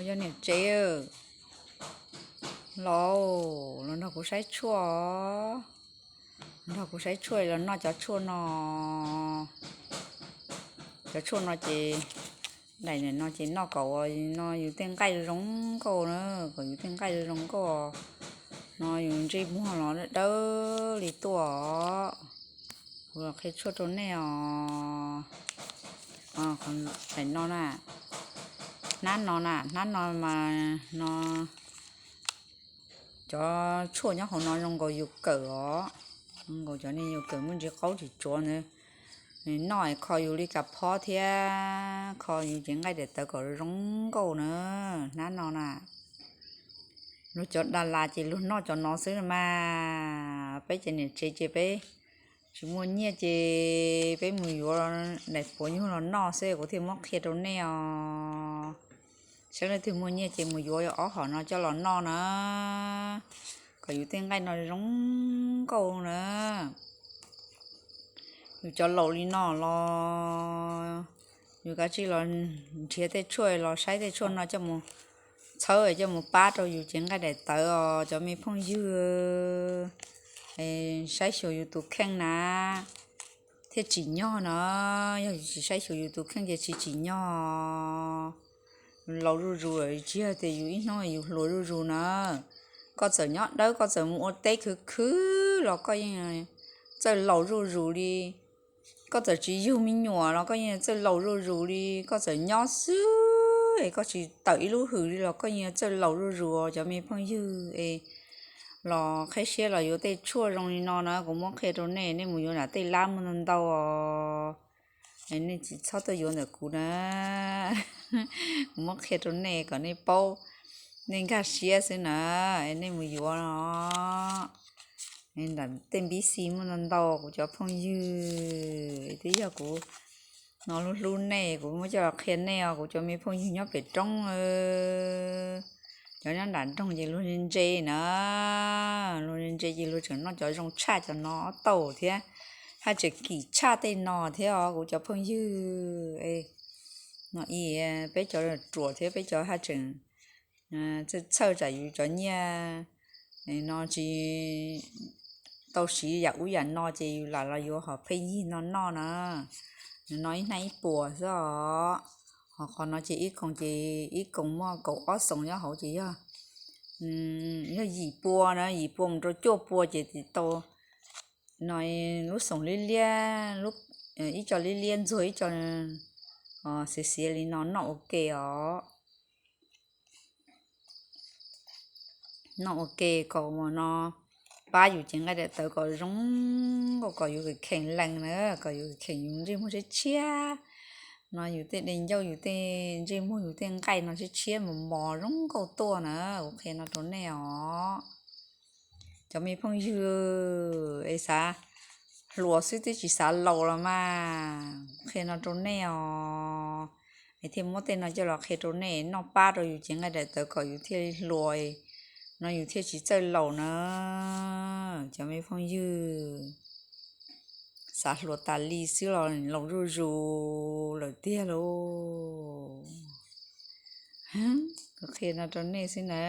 Yog niam tsev, los, los nrog kuv saib tshuaj, nrog kuv saib tshuaj los noj cov tshuaj no. Cov tshuaj no ces, daim no ces noj kom no yus tej nqaij zoo nkauj na, kom yus tej nqaij zoo nkauj no, yus ntsej muag los dawb li tuaj. Kuv los qhia tshuaj rau nej os. Daim no na, hnab no na, hnab no mas no, cov tshuaj nyob hauv no zoo nkaus yus kawm os, zoo nkaus cov niag yus kawm muaj ntsis qaub tsis tsuav ntawd. Noj kho yus li kas phob thiab kho yus cev nqaij daim tawv kom zoo nkauj na. Hnab no na, luag cov Das Las ces luag noj cov no xwb mas, peb cov niam tsev ces peb tsis muaj nyiaj ces peb mus yuav daim puav nyuag los noj xwb, kuv thiaj muab qhia rau nej os. Saib leej twg muaj nyiaj ces mus yuav ob hom no coj los noj na, kom yus tej nqaij no zoo nkauj na. Yus cov laus li no los yus kav tsij los nrhiav tej tshuaj los saib tej tshuaj no coj mus txhawb coj mus pab rau yus cev nqaij daim tawv os cov me phooj ywg. Saib xyuas yus tus kheej na thiaj tsim nyog na, yog yus tsis saib xyuas yus tus kheej ces tsis tsim nyog. Laus zuj zus, tsis yog tias yus ib hnub yus hluas zuj zus na. Koj txawm nyob dawb, koj txawm mus ua teb khwv khwv los koj yeej txawj laus zuj zus li. Koj txawm tsis yug me nyuam los koj yeej txawj laus zuj zus li. Koj txawm nyob xwb es koj tsis tawm ib lub hws li los koj yeej txawj laus zuj zus cov me phooj ywg es. Los qheb siab los yuav tej tshuaj zoo li no na, kuv muab qhia rau nej, nej mus yuav nram tej lab muaj ntau ntau os. Nej tsis txhob tuaj yuav ntawm kuv na. Kuv muab qhia rau nej kom nej paub, nej nkag siab xwb na, nej mus yuav os. Nram tej npib xis muaj ntau ntau kuv cov phooj ywg, twb yog kuv no hlub hlub nej kuv muab coj los qhia nej os kuv cov me phooj ywg nyob pem roob. Cov nyob nram nroog ces luag ntse ntse na, luag ntse ntse ces luag tseem noj cov zoo tshaj cov no ob tauj thiab, haj tseem kim tshaj tej no thiab os kuv cov phooj ywg. No peb cov ruam thiab peb cov haj tseem txhawj tsam yus cov nyiaj no tsis tau siv yam ub yam no ces yus lam los yuav hom pheej yig no noj na. No ib hnab ib puas xwb os. Ho qhov no ces ib koos ces ib koos muaj kaum ob xoos nyob hauv ces yog, yog yim pua na, yim pua mus rau cuaj pua ces tau. No lub xoos liab liab, ib co liab liab ntxuag ib co xiav xiav li no noj ua ke os. Noj ua ke kom no pab yus cev nqaij daim tawv kom zoo nkauj, kom yus kheem lees na, kom yus kheem yus ntsej muag tshiab tshiab. No yus tej dej ncauj yus tej ntsej muag yus tej nqaij no tshiab tshiab mos mos zoo nkauj tuaj na, kuv qhia no rau nej os. Cov me phooj ywg es xav hluas xwb twb tsis xav laus los mas, qhia no rau nej os. Es thiaj muab tej no coj los qhia rau nej, noj pab rau yus cev nqaij daim tawv kom yus thiaj li hluas, no yus thiaj tsis txawj laus na. Cov me phooj ywg, xav hluas tas li xwb los laus zuj zus lawm tiag lauj. Kuv qhia no rau nej xwb na.